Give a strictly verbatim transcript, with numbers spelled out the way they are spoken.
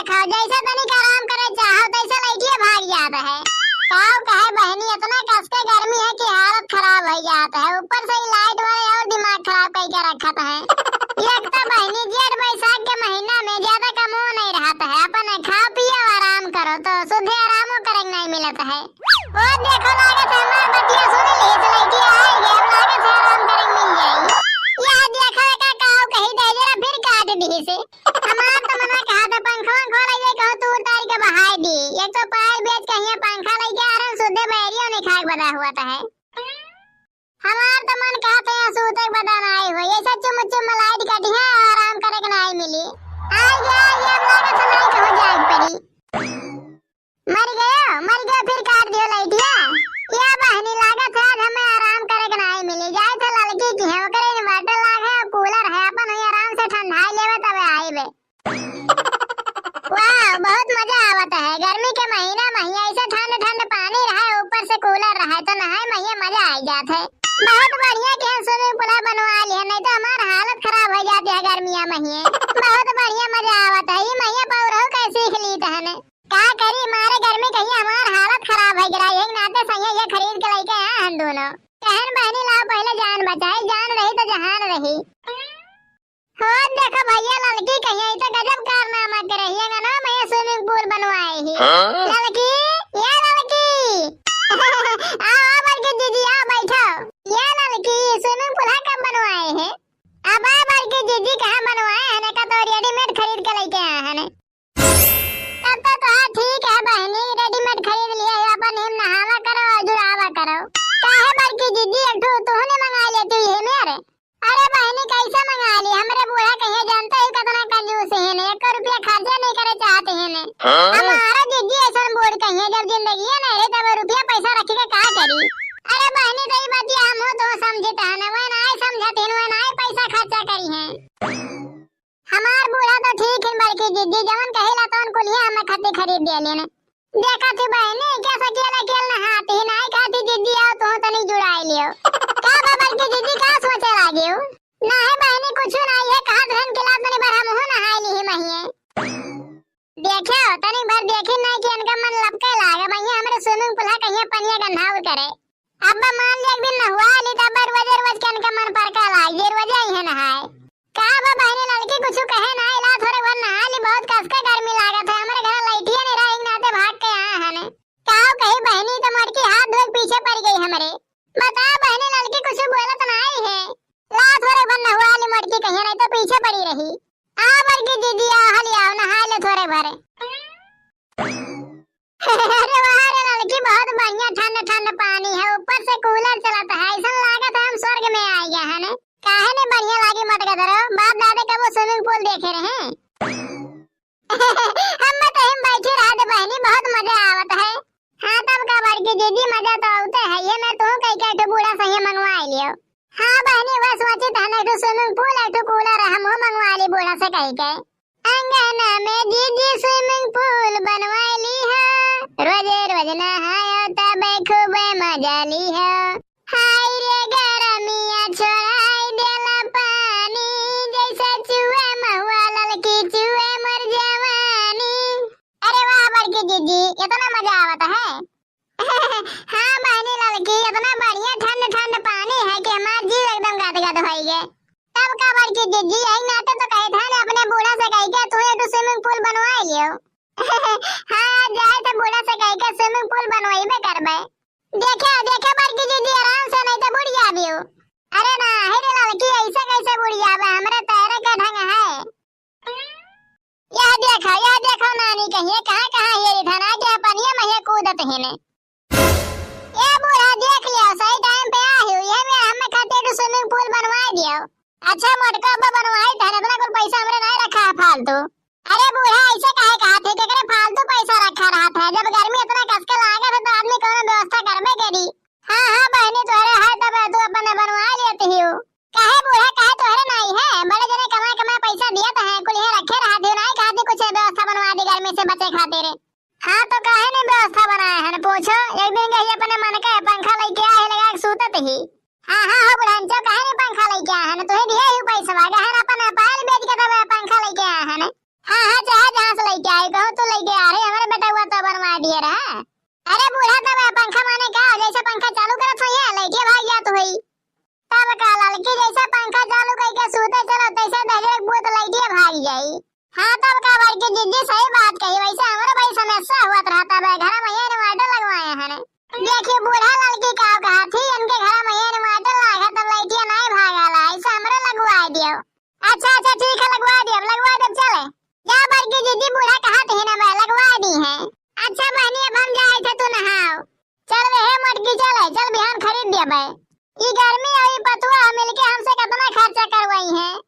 खाओ, जैसे तनिक आराम करे चाहो, तैसे लइटिया भाग जात है। काव कहे बहनी, इतना कस के गर्मी है कि हालत खराब होइ जात है। ऊपर से ई लाइट वाले और दिमाग खराब कइ के रखत है। एक तो बहनी, जेठ बैसाख के महीना में ज्यादा कमो नहीं रहत है, अपन खाओ पियो आराम करो, तो सुधे आरामो करे के नहीं मिलत है। ओ देखो, लागत है हमार बतिया सुन ली, इस लइटिया आइ गए, अब लागत है आराम करे के मिल जाई। यह देखो, एका काव कही दे, जरा फिर काट दी से। हमार तो मनवा कहा था पंखवा खोल, ये कहो तूर तार के बहाई दी। एक तो पायल बेच के हियां पंखा लइके आ रहन, सुधे बैरियो नहीं खाए के बदा हुआ था है। हमार तो मन कहा था यहाँ सूते के बदा नाई हो, ऐसा चुम चुम लाइट कटी है, आराम करे के नाई मिली। आइ गया, ये अब लागत है नाई कहो जाए पड़ी। मर गयो, मर गयो, फिर काट दियो लइटिया। या बहनी, लागत है आज हमें आराम करे के नाई मिली। जाए थे लड़की की है, ओकरे inverter लाग है और cooler है, अपन हुई आराम से ठंडाई लेवे तबे आइबे। वाह, बहुत मजा आवत है। गर्मी के महीना में ही ऐसे ठंड ठंड पानी रहे, ऊपर से cooler रहे, तो नहाए में ही मजा आइ जात है। बहुत बढ़िया कि हम swimming pool बनवा लिए, नहीं तो हमार हालत खराब हो जाती है गर्मिया में ही। बहुत बढ़िया मजा आवत है। ई मैया पौरहू कैसे सीख ली तहने। का करी, मारे गर्मी कहिए हमार हालत खराब होइ गया, यही नाते सैया ये खरीद के लइके आए हम दोनों। कहन बहनी लाओ पहले जान बचाई, जान रही तो जहान रही। हो देखो भैया लड़की कहिए, ई तो गजब कारनामा करे, ये अंगना में ये swimming pool बनवाए ही। हाँ? लड़की, ये लड़की। आओ, आओ बड़की दीदी, आओ बैठो। ये लड़की, swimming pool है कब बनवाए है? अब आ बड़की दीदी कहाँ बनवाए हैं, का तो readymade खरीद के लइके आए हैं। तब तो तोहार ठीक है बहनी, readymade खरीद लिए है, अपन हिम नहावा करो और जुड़ावा करो। काहे बड़की दीदी, एक ठो तोहने मंगा लेती है मेरे। अरे बहनी, कैसे मंगा ली? हमरे बूढ़ा कहिए जानते ही कितना कंजूस है ने, एक रुपया खर्चा नहीं करे चाहते हैं ने। हाँ? हमारा दीदी ऐसा बूढ़ कहिए, जब जिंदगी है नहीं रही तब रुपया पैसा रख के का करी? अरे बहनी, तो ई बतिया हम हो तो समझे तहने, वह ना समझते हैं, वह ना पैसा खर्चा करी हैं। हमार बूढ़ा तो ठीक है बड़की दीदी, जवन कहेला तवन कुलिया हमें खती खरीद दिया लेने। देखा थी बहनी, क्या सकेला केल नहाती, नाई कहती दीदी आओ तू तनी जुड़ाई लियो। का बा बड़की दीदी, का सोचे लागी हो? ना है बहनी, कुछ ना है, कहा धन के लात मने बड़ा मुँह नहाई ली ही महिए। देखो, तनी भर देखी ना कि इनका मन लपके लागे, महिए हमरे swimming pool है, कहिए पनिया गंधाउर करे। अब मान ले एक दिन नहुआ ली, तब रोजे रोज के इनका मन पर का लाग, ये रोजे आई है नहाए। का बा बहनी, लड़की कुछ कहे ना, इला थोड़े भर नहा ली, बहुत कस के गर्मी लागत है, हमरे घर लइटिया नहीं रहे, एक नाते भाग के आए हने। का कही बहनी, तो मटकी हाथ धोए के पीछे पड़ गई हमरे। बता बहनी, लड़की कुछ बोलत नहीं है, ला थोड़े भर नहुआ ली मटकी कहिए, नहीं तो पीछे पड़ी रही। आ बड़की दीदी, आ हली आओ, नहा ले थोड़े भर। अरे वाह रे लड़की, बहुत बढ़िया ठंड ठंड पानी है, ऊपर से cooler चलत है, ऐसा लागत है हम स्वर्ग में आ गया है ने। काहे ने बढ़िया लागी मटका धरो, बाप दादे कबो swimming pool देखे रहे? हम तो हम बैठे रह दे बहनी, बहुत मजा आवत है। हाँ तब का बड़की दीदी, मजा तो आवते है, ये मैं तू कह के एक ठो बूढ़ा सही मंगवा लियो। हाँ बहनी, वह सोची था ना, एक ठो swimming pool, एक ठो cooler हम वो मंगवा ली बूढ़ा से कह के। अंगना में दीदी swimming pool बनवाइली हो, रोजे रोज नहायो तबे खूबे मजा लिहो। हाय रे गरमिया छोड़ाई देला पानी, जैसे चुए महुआ ललकी चुए मोर जवानी। अरे वाह बड़की दीदी, इतना मजा आवत है। हाँ बहनी ललकी, इतना बढ़िया ठंड ठंड पानी है कि हमार जीव एकदम गदगद होई गे। तब का बड़की दीदी, यही नाते तो कहे था ने अपने बूढ़ा से कह के तू एक swimming pool बनवाई लियो। हाँ, आज जाए तो बूढ़ा से कह के swimming pool बनवाइबे करबे। देखे, देखे बड़की दीदी, आराम से नहीं तो बुड़ जाबियो। अरे ना, हे रे ललकी, ऐसे कैसे बुड़ जाबे? हमरे तैरे के ढंग है। यह देखो, यह देखो नानी कहिए, कहाँ, कहाँ हेरी धना के पनिया में ये कूदत हेने। ए बूढ़ा, देख लियो, सही time पे आ हो, ये में हमें खातिर एक swimming pool बनवाए दियो। अच्छा मोटका अब्बा, बनवाई धन, इतना कुल पैसा हमरे नहीं रखा है फालतू। अरे बूढ़ा, ऐसे काहे कहा थे, केकरे फालतू पैसा रखा रहा था? जब गर्मी इतना कस के लागत है तो आदमी कोनो व्यवस्था करबे करी। हाँ, हाँ बहनी, तोहरे है तब तू अपन बनवा लेती हो। काहे बूढ़ा, काहे तोहरे नाई है? बड़े जने कमाए कमाए पैसा दिया तो है, कुल यहाँ रखे रहा थे, नाई कहा थे कुछ व्यवस्था बनवा दी गर्मी से बचे खातिर। हाँ तो काहे नहीं व्यवस्था बनाए हैं, पूछो। एक दिन गई अपने मन का पंखा लेके आए लगा के सूतत ही। हाँ, हाँ हो बुढ़ांचो, काहे नहीं पंखा लेके आए हैं? तू ही दिए ही पैसा, गहन अपन पायल बेच के तब पंखा लेके आए हैं। हाँ, हाँ, चाहे जहाँ से लेके आए, जैसे पंखा चालू करके सूते चलो, तैसे दहिजरे के बूत लाइटिया भाग जाई। हाँ, तब का बड़की जिज्जी सही बात कही, वैसे हमरो बड़ी समस्या हुआ रहता है, घर में ये inverter लगवाए हैं। देखिए बूढ़ा लड़की का कहा थी, इनके घर में ये inverter लागा तब लाइटिया नहीं भागाला, ऐसे हमरो लगवा दियो। अच्छा अच्छा ठीक है, लगवा दियो, लगवा दियो, चले। जा बड़की जिज्जी, बूढ़ा कहा थी ना मैं, लगवा दी है। अच्छा बहनी, अब हम जाए थे, तू नहाओ। चल रे हे मोटकी, चल, चल बिहान खरीद दिया बे। ई गर्मी और ई पतुआ मिलके हमसे कितना खर्चा करवाई है।